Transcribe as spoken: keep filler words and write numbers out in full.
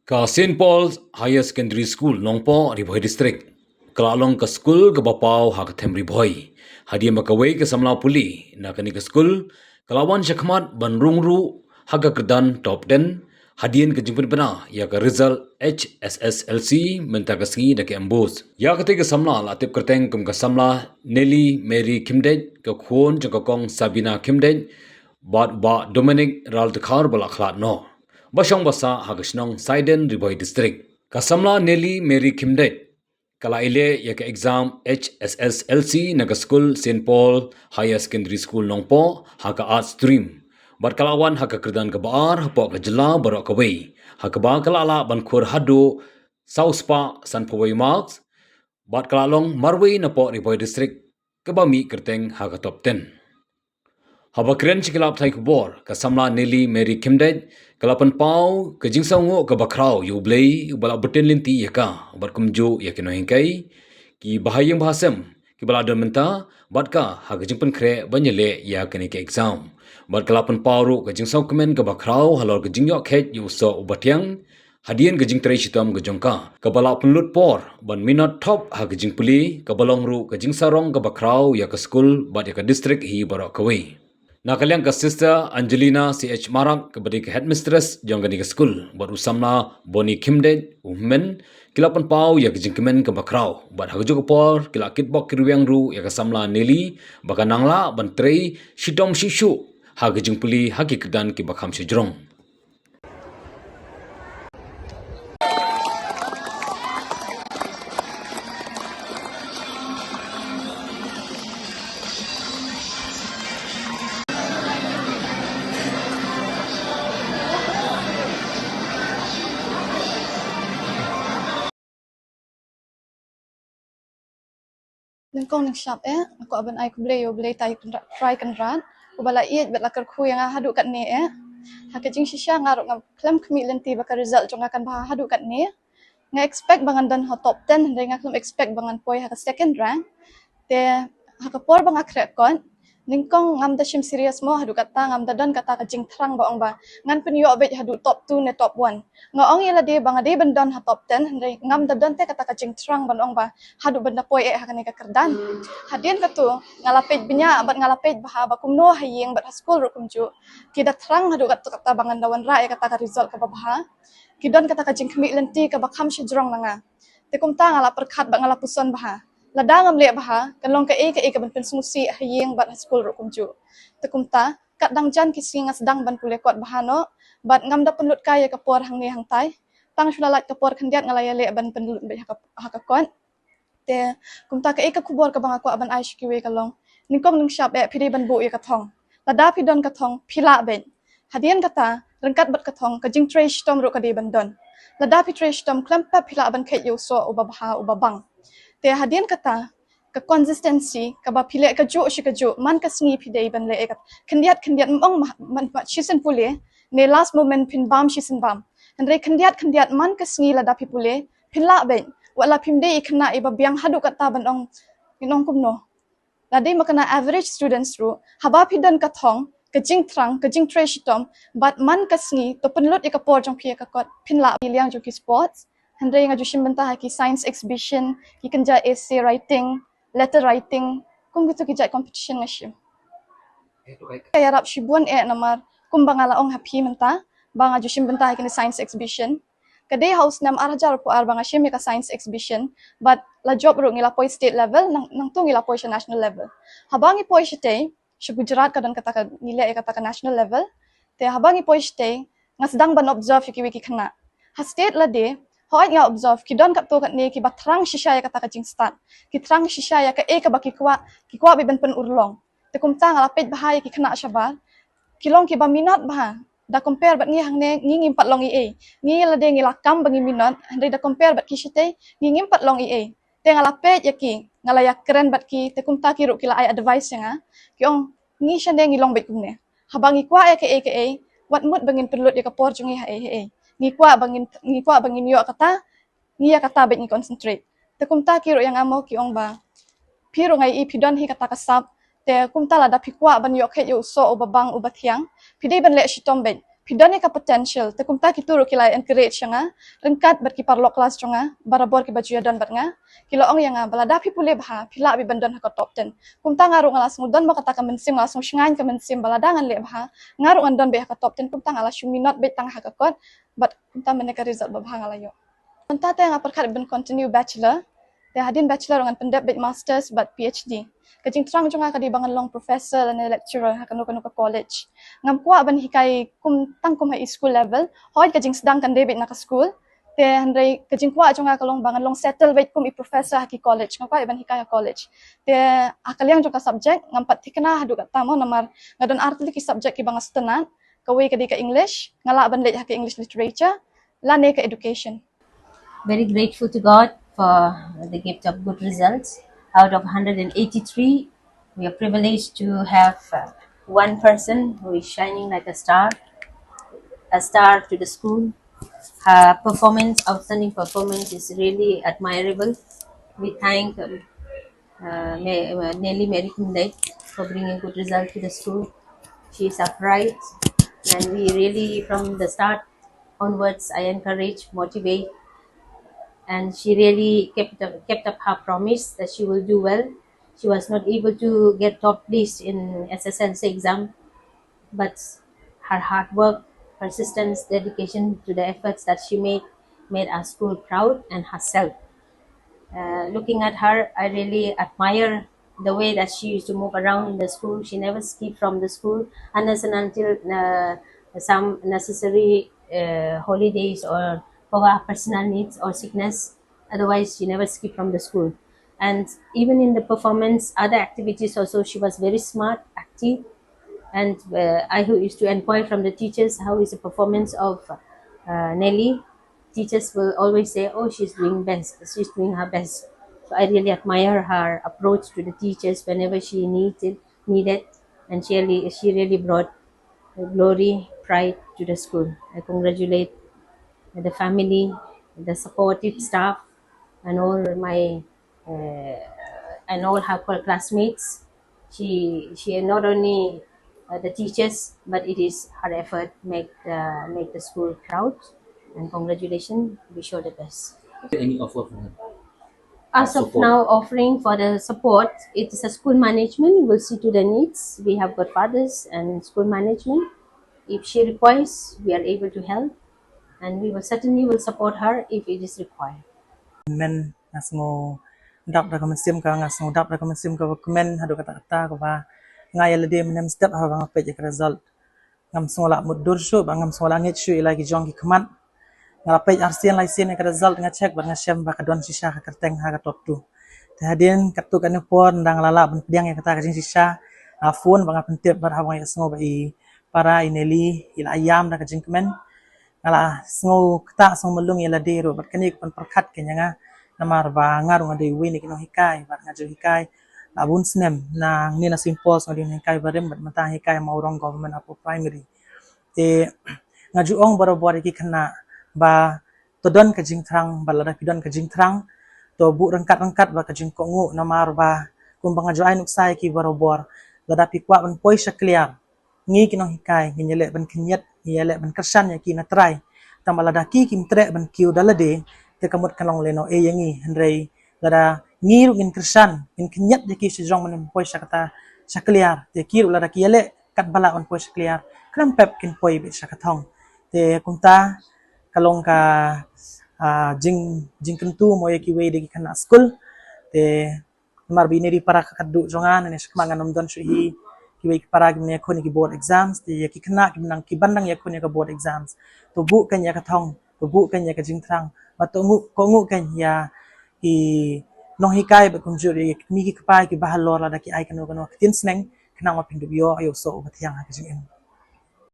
Ka Saint Paul's Higher Secondary School, Nongpoh, Ri Bhoi District, ka la long ka skul kaba paw ha ka them Ri Bhoi. Hadien ba kawei ka samla pule na kane ka skul ka la wan shakhmat ban rung ruh ha ka kyrdan top ten, hadien ka jingpynbna ïa ka result H S S L C mynta ka sngi da ka MBOSE. Ïa katei ka samla la tip kyrteng kum ka samla Nelly Mary Khymdeit, ka khun jong ka kong Sabina Khymdeit bad u bah Dominic Raltkhar ba la khlad noh, ba shong ba sah ha ka shnong Saiden, Ri Bhoi District. Ka samla Nelly Mary Khymdeit ka la ïaleh ïa ka exam H S S L C na ka skul Saint Paul Higher Secondary School, Nongpoh, ha ka Arts Stream. Bad ka la wan ha ka kyrdan kaba ar hapoh ka jylla baroh kawei, ha kaba ka la lah ban khur haduh saw spah sanphew wei marks, bad ka la long marwei napoh Ri Bhoi District kaba mih kyrteng ha ka top ten. Haba kren sha ki lad pathai khubor, ka samla Nelly Mary Khymdeit ka la pynpaw ka jingsngewnguh kaba khraw ïa U Blei uba la btin lynti ïa ka bad kumjuh ïa ki nonghikai kiba ha ïing ba ha sem kiba la don mynta bad ka ha ka jingpynkhreh ban ïaleh ïa kane ka exam. Bad ka la pynpaw ruh ka jingsngewkmen kaba khraw halor ka jingïoh kheit ïa u soh uba thiang hadien ka jingtrei shitom ka jong ka, kaba la pynlut por ban minot thop ha ka jingpule, kaba long ruh ka jingsarong kaba khraw ïa ka skul bad ïa ka district hi baroh kawei. Na ka liang ka Sister Angelina C H Marak, kaba dei ka headmistress jong kane ka skul, bad u samla Bonnie Khymdeit, u hynmen, ki la pynpaw ïa ka jingkmen kaba khraw bad ha kajuh ka por ki la kitbok kitrwiang ruh ïa ka samla Nelly ba kan nang lah ban trei shitom shuh shuh ha ka jingpule ha ki kyrdan kiba kham shajrong. Nyngkong nyngshap eh, nga kwah ban ai khublei ïa U Blei Trai Kynrad, Trai Kynrad, uba la ïeit bad la kyrkhu ïa nga haduh katne eh. Ha ka jingshisha nga ruh nga khlem khmih lynti ba ka result jong nga kan bha haduh katne. Nga expect ba ngan don ha top ten, hynrei nga khlem expect ba ngan poi ha ka second rank. Te ha ka por ba nga khreh kot, nyngkong ngam da shim serious mo, haduh katta ngam da don kata ka jingthrang ba ong ba ngan pynïoh beit haduh top two ne top one. Nga ong ïa lade ba nga dei ban don ha top ten, hynrei ngam da don te kata ka jingthrang ban ong ba haduh ban da poi eh ha kane ka kyrdan. Hadien katu nga la peit bniah bad nga la peit bha ba kumno ha ïing bad ha skul ruh kumjuh ki da thrang haduh katta katta ba ngan da wanrah ïa kata ka result kaba bha. Ki don kata ka jingkhmih lynti kaba kham shajrong na nga. Te kumta nga la pyrkhat bad nga la puson bha. Lada ngam leh bha, kan long kaei kaei kaban pynsngewsih ha ïing bad ha skul ruh kumjuh. Te kumta, katba dang jan ki sngi nga sdang ban pule kot bha noh, bad ngam da pynlut kai ïa ka por hangne hangtai. Tang shu la lait ka por khyndiat nga la ïaleh ban pynlut beit ha ka, ha ka kot. Te kumta kaei ka khubor kaba nga kwah ban ai sha kiwei ka long, nyngkong nyngshap eh phi dei ban buh ïa ka thong. Lada phi don ka thong, phi lah beit. Hadien kata, ryngkat bad ka thong, ka jingtrei shitom ruh ka dei ban don. Lada phi trei shitom khlem pep, phi lah ban kheit ïa u soh uba bha uba bang. Te hadien kata, ka consistency, kaba phi leh kajuh shi kajuh, man ka sngi phi dei ban leh ïa ka khyndiat khyndiat, ym ong ma, man, ma shisien pule, ne last moment phin bam shisien bam. Hynrei khyndiat khyndiat man ka sngi lada phi pule, phin lah beit. Wat la phim dei i khynnah iba biang haduh katta ban ong, ngin ong kumno. Lada ma kane average students ruh, haba phi don ka thong, ka jingthrang, ka jingtrei shitom, bad man ka sngi, to pynlut ïa ka por jong phi ïa ka kot, phin lah. Ki liang jong ki sports, hynrei nga ju shim bynta ha ki science exhibition, ki kynja essay writing, letter writing, kum kitu ki jait competition nga shim. Ka ïarap shibun eh namar, kumba nga la ong ha phi mynta, ba nga ju shim bynta ha kine science exhibition. Ka dei ha u snem ar hajar arphew ar ba nga shim ïa ka science exhibition, bad la jop ruh ngi la poi state level, nang, nangtu ngi la poi sha national level. Haba ngi poi shatei, sha Gujarat ka don kata ka, ngi leh ïa kata ka national level. Te haba ngi poi shatei, nga sdang ban observe ïa kiwei ki khynnah. Ha state lade, hooid nga observe, ki don katto katne kiba thrang shisha ïa kata ka jingstad. Ki thrang shisha ïa kaei kaba ki kwah, ki kwah beit ban pynurlong. Te kumta nga la peit bha ïa ki khynnah shabar. Ki long kiba minot bha. Da compare bad ngi hangne, ngi ngim pat long ei ei. Ngi lade ngi la kam ba ngi minot, hynrei da compare bad ki shatei, ngi ngim pat long ei ei. Te nga la peit ïa ki, nga la ïakren bad ki, te kumta ki ruh ki la ai advice ïa nga. Ki ong, ngi shane ngi long beit kumne. Haba ngi kwah ïa kaei kaei, wat mut ba ngin pynlut ïa ka por jong ngi ha ei ha ei. Ngi kwah ba ngin, ngi kwah ba ngin ïoh kata, ngi ïa kata beit ngi concentrate. Te kumta ki ruh ïa nga mo ki ong ba, phi ruh nga ïohi phi don hi kata ka sap, te kumta lada phi kwah ban ïoh kheit ïa u soh uba bang uba thiang, phi dei ban leh shitom beit. phi don ïa ka potential, te kumta kito ruh ki la encourage ïa nga, ryngkat bad ki paralok klas jong nga barabor kiba ju ïadon bad nga, ki la ong ïa nga ba lada phi pule bha phi lah beit ban don ha ka top ten. Kumta nga ruh nga la sngewdon ba kata ka mynsiem, nga la sngewshngaiñ ka mynsiem ba lada ngan leh bha nga ruh ngan don beit ha ka top ten. Kumta nga la shu minot beit tang ha ka kot, bad kumta mynne ka result ba bha nga la ïoh. Mynta te nga pyrkhat ban continue bachelor, te hadien bachelor ngan pyndep beit masters bad PhD. Ka jingthrang jong nga ka dei ba ngan long professor lane lecturer ha kano kano ka college. Ngam kwah ban hikai kum, tang kum ha i school level, hooid ka jingsdang kan dei beit na ka school, te hynrei ka jingkwah jong nga ka long ba ngan long settle beit kum i professor ha ki college, ngam kwah ban hikai ha college. Te ha ka liang jong ka subject ngam pat thikna haduh katta mo, namar nga don ar tylli ki subject kiba nga sngewtynnat, kawei ka dei ka English, nga lah ban leit ha ka English literature lane ka education. Very grateful to God for the gift of good results. Out of one hundred eighty-three, we are privileged to have uh, one person who is shining like a star, a star to the school. Her performance, outstanding performance, is really admirable. We thank um, uh, Ma- uh, Nelly Mary Kumdai for bringing good result to the school. She is upright, and we really, from the start onwards, I encourage, motivate, and she really kept up, kept up her promise that she will do well. She was not able to get top list in S S L C exam, but her hard work, persistence, dedication to the efforts that she made made our school proud and herself. Uh, looking at her, I really admire the way that she used to move around in the school. She never skipped from the school unless and until uh, some necessary uh, holidays or for her personal needs or sickness. Otherwise, she never skipped from the school. And even in the performance, other activities also, she was very smart, active. And uh, I who used to inquire from the teachers, how is the performance of uh, Nelly? Teachers will always say, "Oh, she's doing best. She's doing her best." So I really admire her approach to the teachers whenever she needed needed, and she really she really brought glory, pride to the school. I congratulate the family, the supportive staff, and all my uh, and all her classmates. She she not only uh, the teachers, but it is her effort make uh, make the school proud. And congratulations, wish her the best. Any offer from her? As of now, offering for the support, it is a school management. We will see to the needs. We have got fathers and school management. If she requires, we are able to help, and we will certainly will support her if it is required. Men nga sngew dap da ka mynsiem ka, nga sngew dap da ka mynsiem ka ba kmen haduh katta katta kaba nga ïa lade mynne mynstep haba nga peit ïa ka result. Ngam sngew lah mutdur shuh ba ngam sngew lah ngeit shuh ïa la ki jong ki khmat. Nga la peit arsien laisien ïa ka result, nga check bad nga shem ba ka don shisha ka kyrteng ha ka top two. Te hadien katto katne por ynda nga la lah ban pdiang ïa kata ka jingshisha, nga phone ba nga pyntip bad haba nga ïohsngew ba i para i Nelly i la ïam da ka jingkmen, nga la sngew ktah sngew mlung ïa lade ruh bad kane ka pynpyrkhat ka ïa nga. Namar ba nga ruh nga dei uwei na ki nonghikai bad nga ju hikai la bun snem, nangne na Saint Paul's nga dei nonghikai barim bad mynta nga hikai Mawrong Government Upper Primary. Te nga ju ong barabor ïa ki khynnah ba to don ka jingthrang, ba lada phi don ka jingthrang to buh ryngkat ryngkat bad ka jingkohnguh, namar ba kumba nga ju ai nuksa ïa ki barabor, lada phi kwah ban poi sha kliar, ngi ki nonghikai ngin ïaleh ban khynñiat, ngin ïaleh ban kyrshan ïa ki na trai. Tangba lada ki kim treh ban kiew da lade, te ka mut kan long lehnoh ei ïa ngi. Hynrei lada ngi ruh ngin kyrshan, ngin khynñiat ïa ki sha jrong ban poi sha kata sha kliar, te ki ruh lada ki ïaleh katba lah ban poi sha kliar, khlem pep kin poi beit sha ka thong. Te kumta ka long ka ah, jing jingkyntu mo ïa kiwei de ki khynnah skul. Te namar ba ine i dei para ka khatduh jong nga, nangne shakhmat ngan ym don shuh hi kiwei ki para kiban ïakhun ïa ki board exams. Te ïa ki khynnah kiban dang ïakhun ïa ka board exams, to buh kein ïa ka thong, to buh kein ïa ka jingthrang bad to nguh, kohnguh kein ïa ki nonghikai bad kumjuh ïa ki kmie ki kpa kiba halor lada ki ai kano kano ka ktien sneng, khnang ba phin dup ïoh ïa u soh uba thiang ha ka jingim.